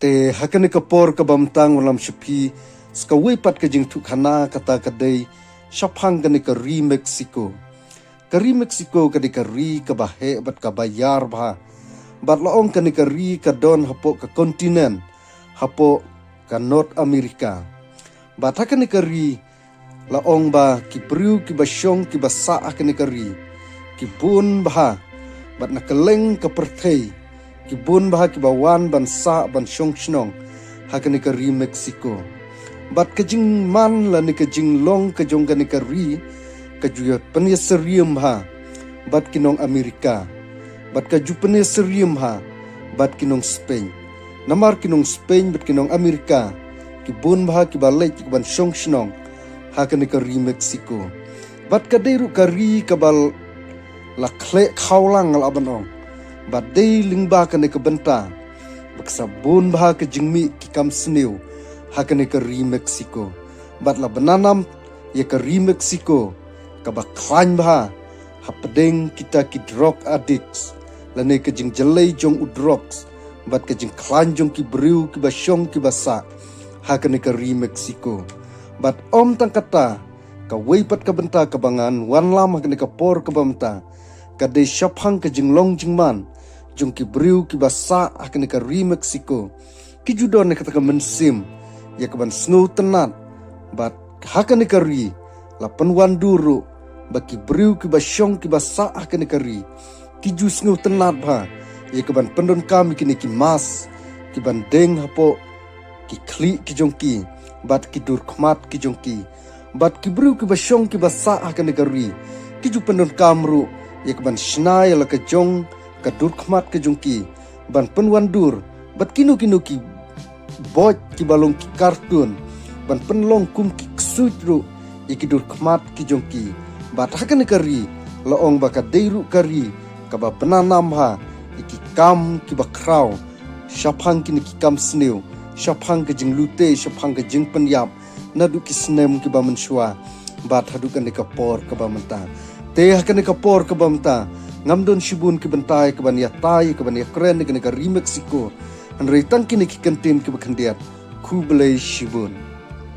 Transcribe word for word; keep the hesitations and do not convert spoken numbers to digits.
Te ha kane ka por kaba mynta ngan lam sha phi sa kawei pat ka jingthoh khana, kata ka dei shaphang kane ka ri Mexico. Ka ri Mexico ka dei ka ri kaba heh bad kaba ïar bha. Bad la ong kane ka ri ka don hapoh ka continent, hapoh ka North America. Bad ha kane ka ri la ong ba ki briew kiba shong kiba sah ha kane ka ri ki bun bha, bad na kylleng ka pyrthei ki bun bha kiba wan ban sah ban shong shnong ha kane ka ri Mexico. Bad ka jingman lane ka jinglong ka jong kane ka ri ka ju pynïasyriem bha bad ki nong America, bad ka ju pynïasyriem bha bad ki nong Spain. Namar ki nong Spain bad ki nong America ki bun bha kiba leit ki ban shong shnong ha kane ka ri Mexico. Bad ka dei ruh ka ri kaba la khleh khawlang la ban ong. Bad dei lyngba kane ka bynta ba ka sa bun bha ka jingmih ki kam sniew ha kane ka ri Mexico. Bad la bna nam ïa ka ri Mexico kaba khlaiñ bha hapdeng kita ki drug addicts, lane ka jingjlei jong u drugs bad ka jingkhlaiñ jong ki briew kiba shong kiba sah ha kane ka ri Mexico. Bad ym tang kata, kawei pat ka bynta kaba ngan wanlam ha kane ka por kaba mynta ka dei shaphang ka jinglong jingman jong ki briew kiba sah ha kane ka ri Mexico. Ki ju don ïa kata ka mynsiem ïa ka ban sngewtynnad. Bad ha kane ka ri la pynwandur ruh ba ki briew kiba shong kiba sah ha kane ka ri ki ju sngewtynnad bha ïa ka ban pyndonkam ïa kine ki mask ki ban deng hapoh ki khlieh ki jong ki bad ki dur khmat ki jong ki. Bad ki briew kiba shong kiba sah ha kane ka ri ki ju pyndonkam ruh ïa ka ban shna ïa la ka jong ka dur khmat ka jong ki ban pynwandur bad kino kino ki boit kiba long ki cartoon ban pynlong kum ki ksuid ruh ïa ki dur khmat ki jong ki. Bad ha kane ka ri la ong ba ka dei ruh ka ri kaba bna nam bha ïa ki kam kiba khraw shaphang kine ki kam sniew, shaphang ka jinglute, shaphang ka jingpynïap naduh ki snem kiba mynshuwa bad haduh kane ka por kaba mynta. Te ha kane ka por kaba mynta ngam don shibun ki bynta ïa ka ban ïatai, ïa ka ban ïakren ïa kane ka ri Mexico, hynrei tang kine ki kyntien kiba khyndiat. Khublei shibun.